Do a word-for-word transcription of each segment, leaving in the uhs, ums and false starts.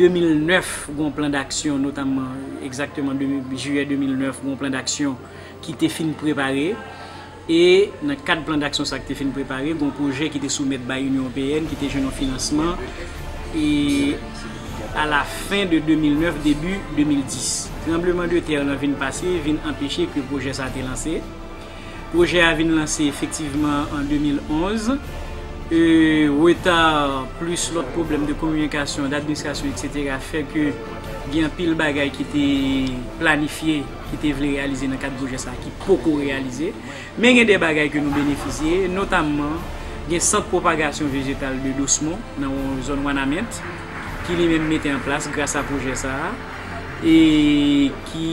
De mil nèf, gen yon plan d'aksyon, notamman, egzakteman, de mil, jiyè de mil nèf, gen yon plan d'aksyon ki te fin prepare. E nan kad plan d'aksyon sa ki te fin prepare, gen yon pwojè ki te soumèt bay Inyon Ewopeyèn, ki te jwenn yon finansman, e a la fen de de mil nèf, debi de mil dis. Tranbleman de tè lan vin pase, vin anpeche ke pwojè sa a te lanse. Pwojè a vin lanse efektivman an de mil onz. E, reta, plis lòt pwoblèm de kominikasyon, d'administrasyon, etsetera, fè ke gen anpil bagay ki te planifye, ki te vle reyalize nan kad pwojè sa a, ki poko reyalize. Men gen de bagay ke nou benefisye, notamman, gen sant pwopagasyon vejetal de Dosmon, nan zòn Wanament, ki li menm mete an plas gras a pwojè sa a, e ki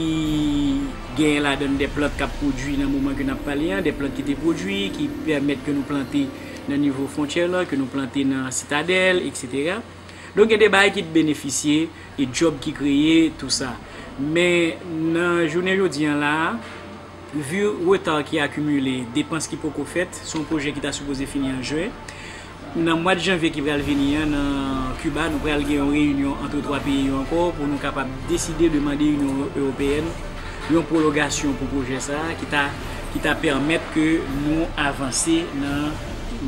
genyen ladan l de plant k ap pwodui nan moman ke n ap pale a, de plant ki te pwodui, ki pèmèt ke nou plante nan nivo fwontyè lan, ke nou plante nan Sitadèl, etsetera. Donk, gen de bagay ki t benefisye e djòb ki kreye, tou sa. Men, nan jounen jodi a la a, vi reta ki akimile, depans ki poko fèt, se yon pwojè ki ta sipoze fini an jen. Nan mwa janvye ki pral vini an, nan Kiba, nou pral gen yon reyinyon ant twa peyi yo ankò pou nou kapab deside de mande Inyon Ewopeyèn yon pwologasyon pou pwojè sa a ki ta, ki ta pèmèt ke nou avanse nan,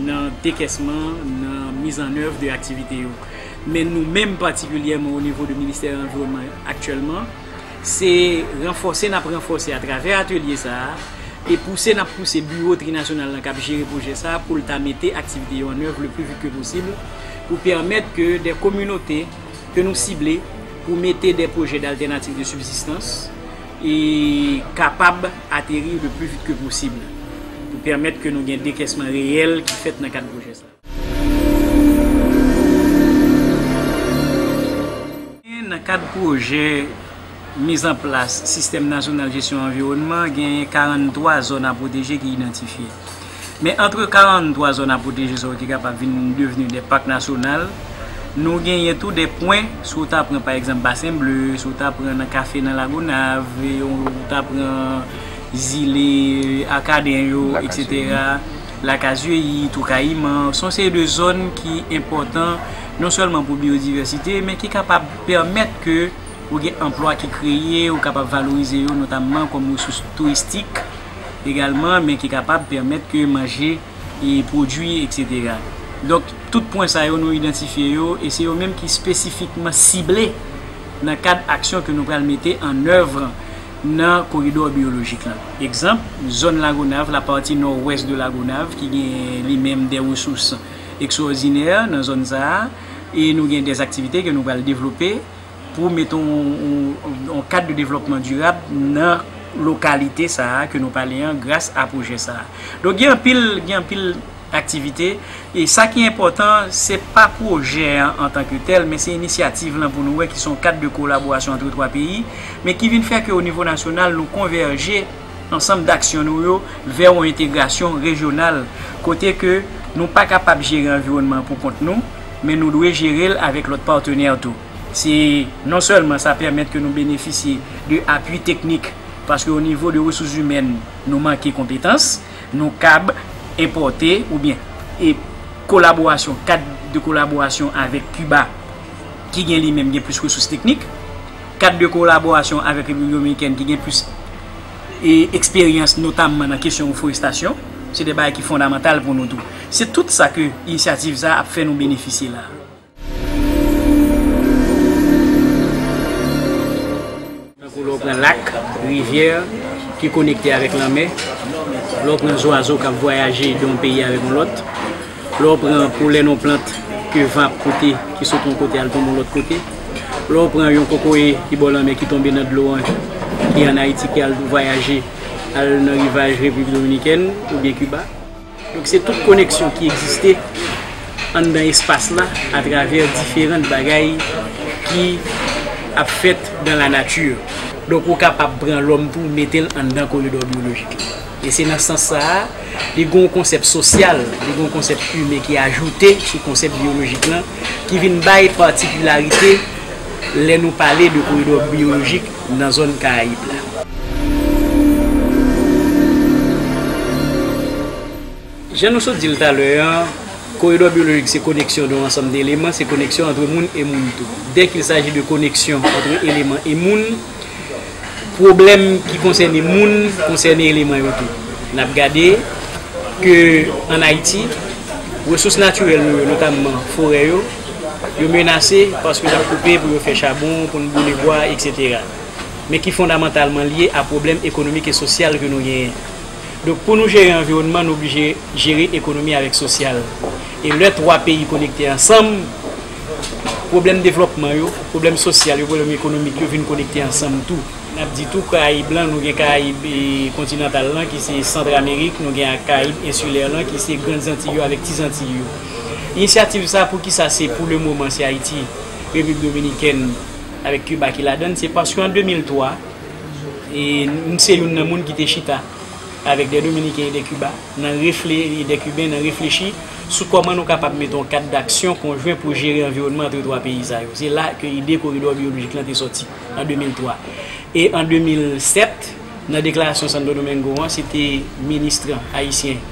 nan dekèsman, nan mizannèv de aktivite yo. Men nou menm patikilyèman o nivo de Ministè Anviwònman aktyèlman, se ranfòse n ap ranfòse atravè atelye sa a, e pouse n ap pouse biwo trinasyonal lan k ap jere pwojè sa a pou l ta mete aktivite yo an èv le pli vit ke posib, pou pèmèt ke de kominote ke nou sible pou mete de pwojè d'altènativ de sibzistans e kapab ateri le pli vit ke posib, pou pèmèt ke nou gen dekèsman reyèl ki fèt nan kad pwojè sa a. Nan kad pwojè mizanplas sistèm nasyonal jesyon anviwònman, genyen karannntwa zòn a pwoteje ki idantifye. Men ant karannntwa zòn a pwoteje sa yo ki kapab vin devni de pak nasyonal, nou genyen tou de pwen, si w ta pran pa egzanp Basen Ble, si w ta pran nan kafe nan Lagonav, e w ta pran zile Akaden yo, etsetera. Lakazyeyi, Twou Kayiman, se yon seri de zòn ki enpòtan non sèlman pou biyodivèsite, men ki kapab pèmèt ke ou gen anplwa ki kreye, ou kapab valorize yo notamman kòm resous touristik egalman, men ki kapab pèmèt ke manje e pwodui, etsetera. Donk, tout pwen sa yo nou idantifye yo e se yo menm ki espesifikman sible nan kad aksyon ke nou pral mete an èv nan koridò biyolojik lan. Egzanp, zòn Lagonav, lapati nòwès de Lagonav, ki gen li menm de resous ekstwòdinè nan zòn sa a, e nou gen de aktivite ke nou pral devlope pou mete yon, yon, yon kad de devlòpman dirab nan lokalite sa a ke nou pale an gras a pwojè sa a. Donk, gen anpil, gen anpil aktivite. E sa ki enpòtan, se pa pwojè an antanke tèl, men se inisyativ lan pou nou wè ki se yon kad de kolaborasyon ant twa peyi, men ki vin fè ke o nivo nasyonal, nou konvèje ansanm daksyon nou yo vè yon entegrasyon rejyonal, kote ke nou pa kapab jere anviwònman an pou kont nou, men nou dwe jere l avèk lòt patnè tou. Se non sèlman sa pèmèt ke nou benefisye de apui teknik, paske o nivo de resous imèn, nou manke konpetans, nou kab enpòte oubyen e kolaborasyon, kad de kolaborasyon avèk Kiba, ki gen li menm gen plis resous teknik, kad de kolaborasyon avèk Repiblik Dominikèn ki gen plis e eksperyans, notamman nan kesyon reforestasyon, se de bagay ki fondamantal pou nou tou. Se tout sa ke inisyativ sa a ap fè nou benefisye la. Tankou lè w pran lak, rivyè ki konekte avèk lanmè, lè w pran zwazo k ap vwayaje de yon peyi avèk yon lòt, lè w pran polen yon plant ke van ap pote, ki sot yon kote al tonbe yon lòt kote, lè w pran yon kokoye ki bò lanmè ki tonbe nan dlo an, ki ann Ayiti, ki al vwayaje, al nan rivaj Repiblik Dominikèn oubyen Kiba. Donk, se tout koneksyon ki egziste anndan espas la atravè diferan bagay ki ap fèt dans la nature. Donk, ou kapab pran lòm tou, mete l anndan koridò biyolojik la. E se nan sans sa a, li gen yon konsèp sosyal, li gen yon konsèp imen ki ajoute sou konsèp biyolojik lan, ki vin bay patikilarite lè nou pale de koridò biyolojik nan zòn Karayib la. Jan nou sot di l talè a, Koridò biyolojik se koneksyon de yon ansanm de eleman, se koneksyon antre moun e moun tou. Dès qu'il s'agit de connexion entre éléments et moun, pwoblèm ki konsène moun konsène eleman yo tou. N ap gade ke ann Ayiti, resous natirèl nou yo, notamman forè yo, yo menase paske y ap koupe pou yo fè chabon, pou n boule bwa, etsetera. Men ki fondamantalman lye a pwoblèm ekonomik e sosyal ke nou genyen. Donk, pou nou jere anviwònman, nou oblije jere ekonomi avèk sosyal. E lè twa peyi konekte ansanm, pwoblèm devlòpman yo, pwoblèm sosyal yo, pwoblèm ekonomik yo vin konekte ansanm tou. N ap di tou, Karayib lan, nou gen Karayib, e, kontinantal lan, ki se Sant Amerik, nou gen Karayib ensilè lan, ki se Grann Zantiy yo avèk Ti Zantiy yo. Inisyativ sa, poukisa se pou le moman, se Ayiti, Repiblik Dominikèn, avèk Kiba ki ladann, se paske an de mil twa, e, m se youn nan moun ki te chita avèk de Dominiken e de Kiba, nan refle-, e de Kiben, nan reflechi sou kòman nou kapab mete yon kad daksyon konjwen pou jere anviwònman antre twa peyi sa yo. Se la ke ide koridò biyolojik lan te sòti, an de mil twa. E an de mil sèt, nan deklarasyon Santo Domingo an, se te minis ayisyen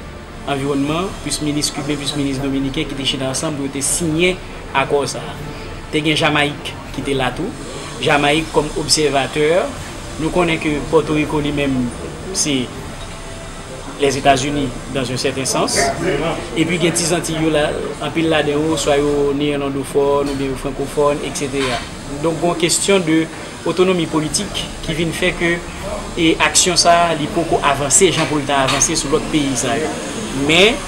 anviwònman, plis minis kiben, plis minis dominiken ki te chita ansanm pou yo te siyen akò sa a. Te gen Jamayik ki te la tou. Jamayik kòm obsèvatè. Nou konnen ke Pòtoriko li menm, se Lèzetazini, dans un certain sens. Epi gen Ti Zantiy yo la, anpil ladan yo, swa yo neyèlandofòn oubyen yo frankofòn, etsetera. Donk, gon kesyon de otonomi politik ki vin fè ke, e, aksyon sa a, li poko avanse jan pou l ta avanse sou lòt peyi sa yo. Men,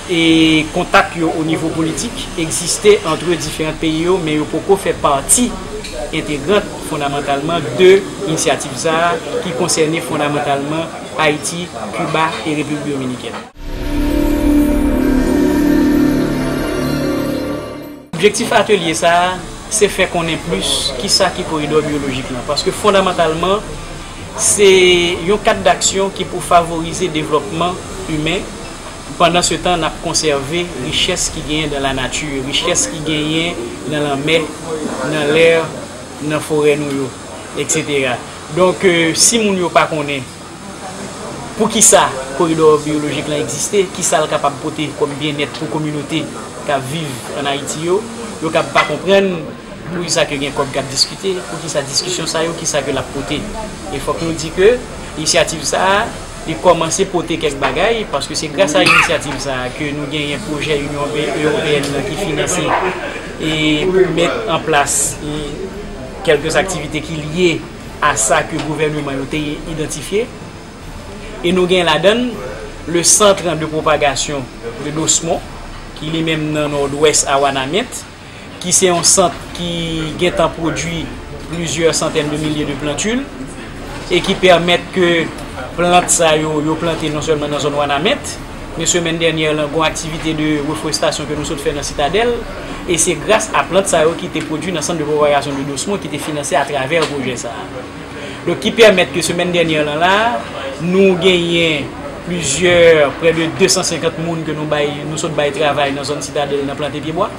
e, kontak yo o nivo politik egziste antre diferan peyi yo, men yo poko fè pati entegrant fondamantalman de inisyativ sa a ki konsène fondamantalman Ayiti, Kiba e Repiblik Dominikèn. Objektif atelye sa a, se fè konnen plis kisa ki koridò biyolojik lan, paske fondamantalman, se yon kad daksyon ki pou favorize devlòpman imen, pandan se tan n ap konsève richès ki genyen dan lanati, richès ki genyen nan lanmè, nan lè, nan forè nou yo, etsetera. Donk, e, si moun yo pa konnen poukisa koridò biyolojik lan egziste, kisa l kapab pote kòm byennèt pou kominote k ap viv ann Ayiti yo, yo kab pa konprann poukisa ke gen kòb k ap diskite, poukisa diskisyon sa yo, kisa ke l ap pote. E fòk nou di ke inisyativ sa a, li kòmanse pote kèk bagay, paske se gras a inisyativ sa a ke nou genyen pwojè Inyon Ewope-, Ewopeyèn nan ki finanse e pou met an plas, e, kèlke aktivite ki lye a sa ke gouvèneman yo te idantifye. E nou gen ladan l le Centre de Propagation de Dosmont, ki li menm nan nòdwès a Wanament, ki se yon sant ki gentan pwodui plizyè santèn de milye de plantil e ki pèmèt ke plant sa yo, yo plante non sèlman nan zòn Wanament, men semèn dènyè lan, gon aktivite de reforestasyon ke nou sot fè nan Sitadèl, e se gras a plant sa yo ki te pwodui nan Centre de Propagation de Dosmont ki te finanse atravè pwojè sa a. Donk, ki pèmèt ke semèn dènyè lan la, nou genyen plizyè, prè de de san senkant moun ke nou bay, nou sot bay travay nan zòn Sitadèl nan plante pyebwa,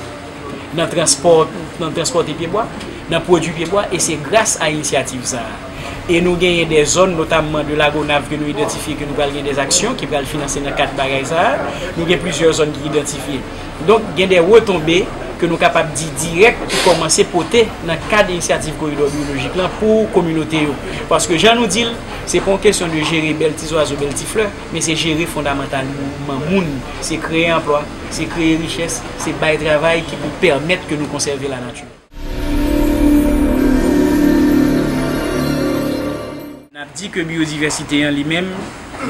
nan transpò-, nan transpòte pyebwa, nan pwodui pyebwa, e se gras a inisyativ sa a. E nou genyen de zòn, notamman de Lagonav ke nou idantifye, ke nou pral gen de aksyon ki pral finanse nan kad bagay sa a. Nou gen plizyè zòn ki idantifye. Donk, gen de retonbe ke nou kapab di dirèk ki kòmanse pote nan kad inisyativ koridò biyolojik lan pou kominote yo. Paske jan nou di l, se pa yon kesyon de jere bèl ti zwazo, bèl ti flè, men se jere fondamantalman moun, se kreye anplwa, se kreye richès, se bay travay ki pou pèmèt ke nou konsève lanati. N ap di ke biyodivèsite an li menm,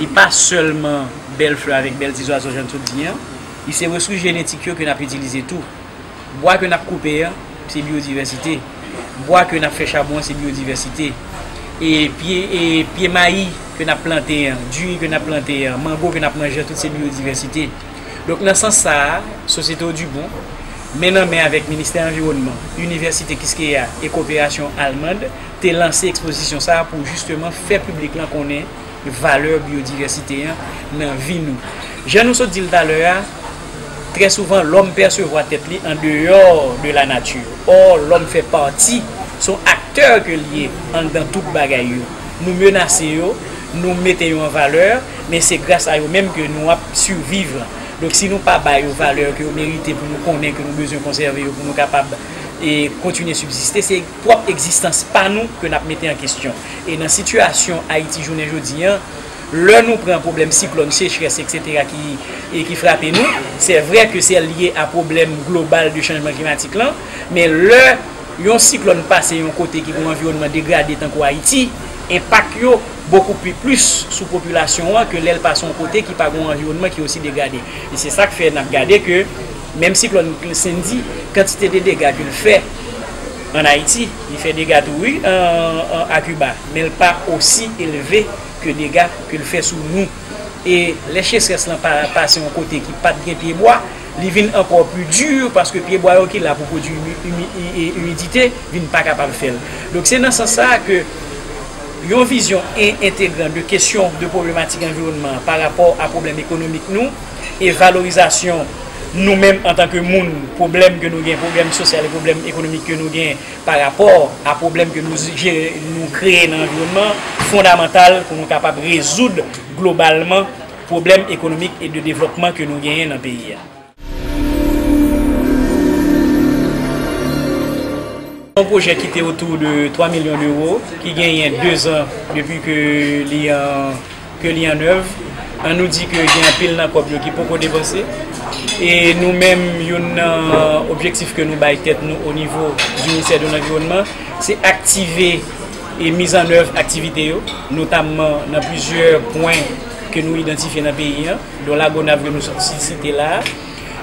li pa sèlman bèl flè avèk bèl ti zwazo jan n sot di an, li se resous jenetik yo ke n ap itilize tou. Bwa ke n ap koupe an, se biyodivèsite. Bwa ke n ap fè chabon an, se biyodivèsite. E pye, e pye mayi ke n ap plante an, diri ke n ap plante an, mango ke n ap manje an, tout se biyodivèsite. Donk, nan sans sa a, Sosyete Audubon, men nan men avèk Ministè Anviwònman, Inivèsite Kiskeya e Koperasyon Almand, te lanse ekspozisyon sa a pou jisteman fè piblik lan konnen valè biyodivèsite an nan vi nou. Jan nou sot di l talè a, trè souvan, lòm pèsevwa tèt li andeyò de lanati. Ò, lòm fè pati, se yon aktè ke l ye anndan tout bagay yo. Nou menase yo, nou mete yo an valè, men se gras a yo menm ke nou ap siviv. Donk, si nou pa ba yo valè ke yo merite pou nou konnen ke nou bezwen konsève yo pou nou kapab, e, kontinye sibziste, se pwòp egzistans pa nou ke n ap mete an kesyon. E nan sitiyasyon Ayiti jounen jodi an, lè nou pran pwoblèm siklòn, sechrès, etsetera ki, e ki frape nou, se vrè ke se lye a pwoblèm global de chanjman klimatik lan, men lè yon siklòn pase yon kote ki gen yon anviwònman degrade tankou Ayiti, enpak yo bokou pi plis sou popilasyon an ke lè l pase yon kote ki pa gen yon anviwònman ki osi degrade. E se sa k fè n ap gade ke menm siklòn Sandy, kantite de dega ke l fè ann Ayiti, li fè dega tou wi, an, an, a Kiba, men l pa osi elve ke dega ke l fè sou nou. E lè sechrès lan pa, pase yon kote ki pa t gen pyebwa, li vin ankò pi di paske pyebwa yo ki la pou pwodui imi-, imi-, i-, i-, imidite vin pa kapab fè l. Donk, se nan sans sa a ke yon vizyon en-, entegran de kesyon de pwoblematik anviwònman pa rapò a pwoblèm ekonomik nou e valorizasyon nou menm antanke moun, pwoblèm ke nou gen, pwoblèm sosyal e pwoblèm ekonomik ke nou gen pa rapò a pwoblèm ke nou jere, nou kreye nan anviwònman, fondamantal pou nou kapab rezoud globalman pwoblèm ekonomik e de devlòpman ke nou genyen nan peyi a. Yon pwojè ki te otou de twa milyon dewo, ki genyen de zan depi ke li an, ke li an èv. An nou di ke gen anpil nan kòb yo ki poko depanse. E nou menm, youn nan objektif ke nou bay tèt nou o nivo di Ministè de Lanviwònman, se aktive e mizannèv aktivite yo, notamman nan plizyè pwen ke nou idantifye nan peyi an, dont Lagonav ke nou sot site la a,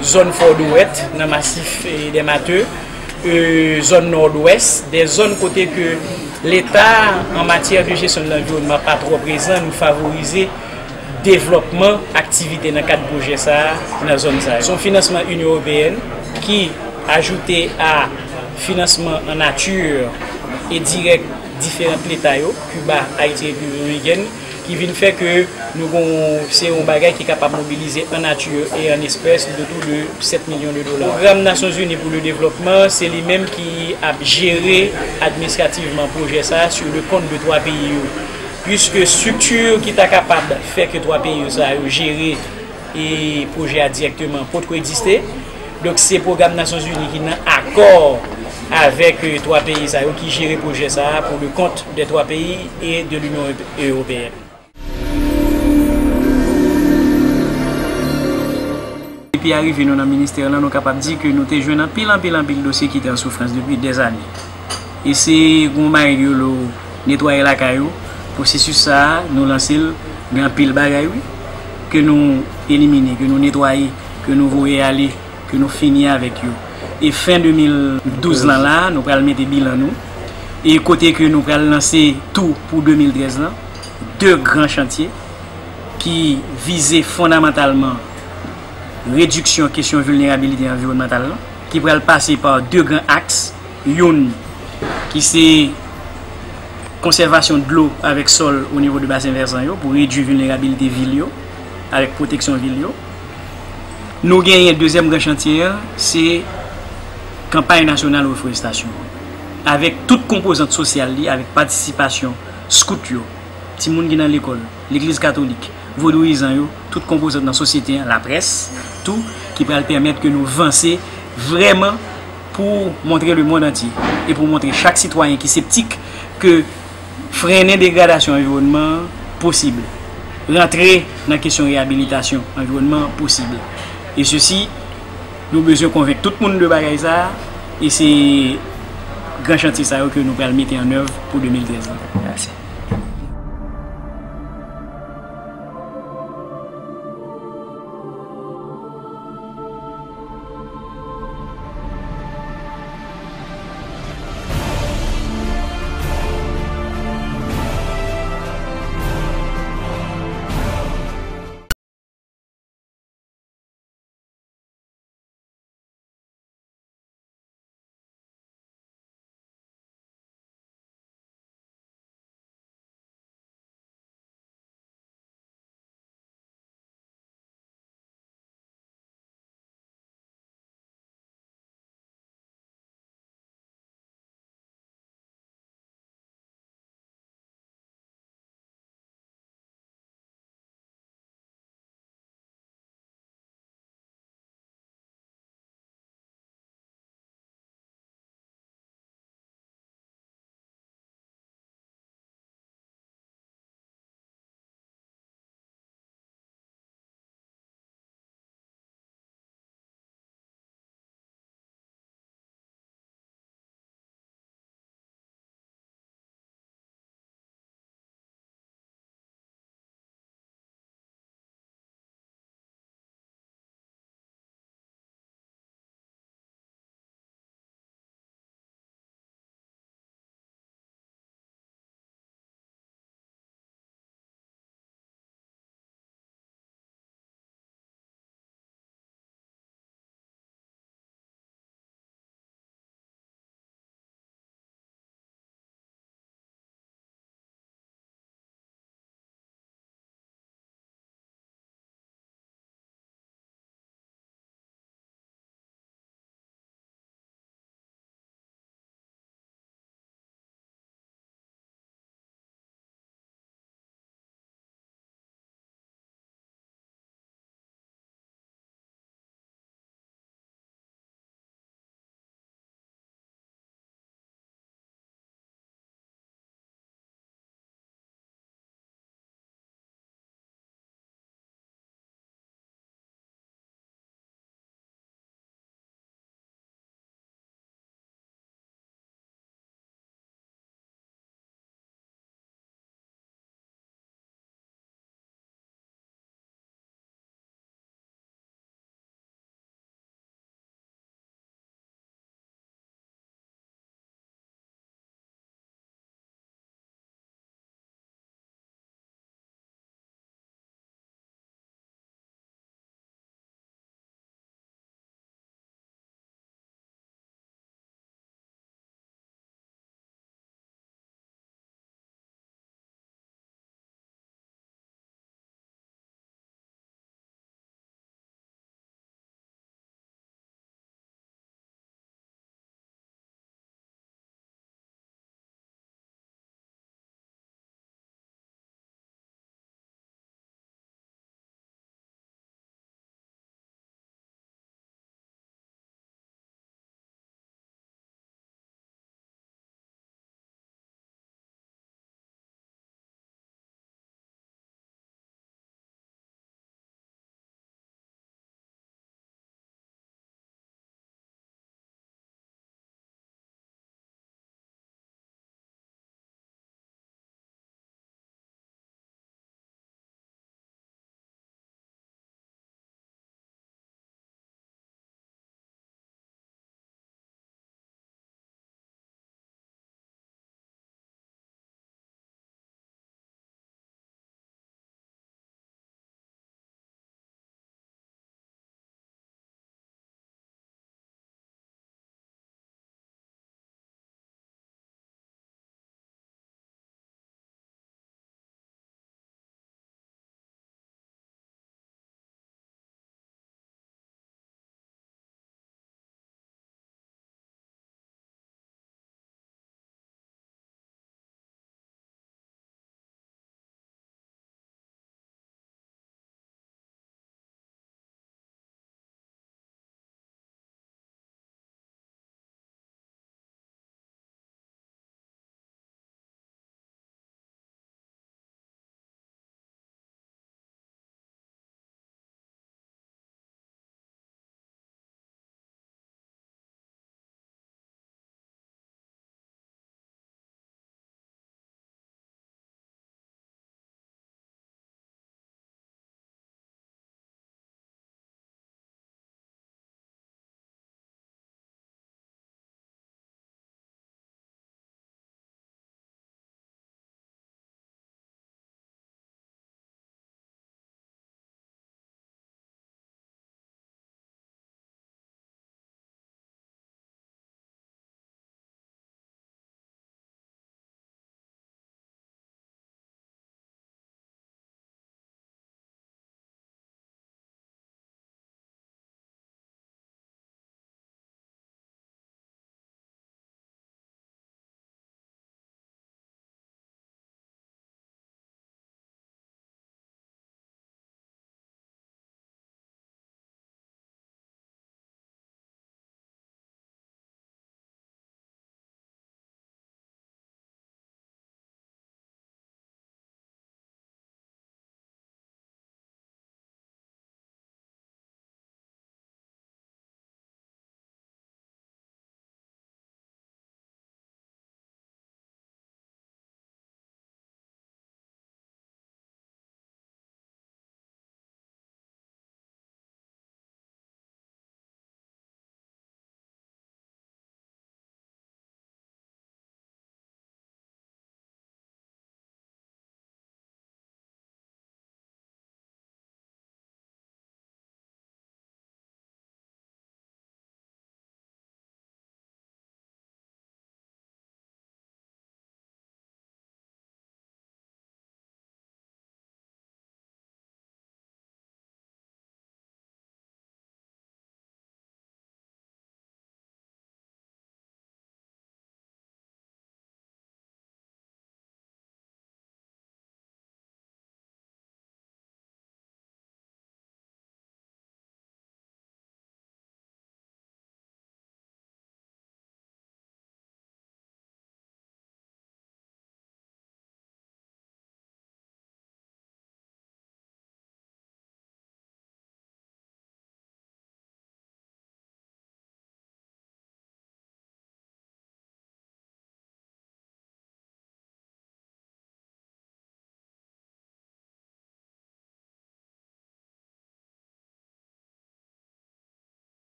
zòn Fò Dwèt nan masif, e, dè Matè, e, zòn Nòdwès, de zòn kote ke Leta, an matyè de jesyon de lanviwònman, pa twò prezan, nou favorize devlòpman aktivite nan kad pwojè sa a nan zòn sa yo. Se yon finansman Inyon Ewopeyèn ki ajoute a finansman an nati e dirèk diferan Leta yo, Kiba, Ayiti, Repiblik Dominikèn, ki vin fè ke nou gon, se yon bagay ki kapab mobilize an nati e an espès de tou de sèt milyon de dola. Pwogram Nasyonzini pou le devlòpman, se li menm ki ap jere administrativman pwojè sa a sur le compte de twa peyi yo. Puiske estrikti ki ta kapab fè ke twa peyi yo sa yo jere e pwojè a dirèkteman potko egziste. Donk, se pwogram Nasyonzini ki nan akò avèk, e, twa peyi sa yo ki jere pwojè sa a pour le compte des trois pays et de l'Union européenne. Depi arive nou nan ministè lan, nou kapab di ke nou te jwenn anpil, anpil, anpil dosye ki te an soufrans depi dèzane. E se gon bagay yo lo netwaye lakay yo. Pwosesis sa a, nou lanse l, gen anpil bagay, wi, ke nou elimine, ke nou netwaye, ke nou voye ale, ke nou fini avèk yo. E fen de mil douz lan la, nou pral mete bilan nou. E kote ke nou pral lanse tou pou de mil trèz lan, de gran chantye ki vize fondamantalman rediksyon kesyon vilnerabilite anviwònmantal lan, ki pral pase pa de gran aks, youn ki se konsèvasyon dlo avèk sòl o nivo de basen vèsan yo pou redui vilnerabilite vil yo avèk pwoteksyon vil yo. Nou genyen dezyèm gran chantye an, se kanpay nasyonal reforestasyon an, avèk tout konpozant sosyal li, avèk patisipasyon skout yo, timoun ki nan lekòl, legliz katolik, vodouyizan yo, tout konpozant nan sosyete an, laprès, tou, ki pral pèmèt ke nou vanse vrèman pou montre lemonn antye e pou montre chak sitwayen ki septik ke frennen degradasyon anviwònman an posib. Rantre nan kesyon reyabilitasyon anviwònman an posib. E sesi, nou bezwen konvenk tout moun de bagay sa a, e se gran chantye sa yo ke nou pral mete an èv pou de mil trèz lan. Mèsi.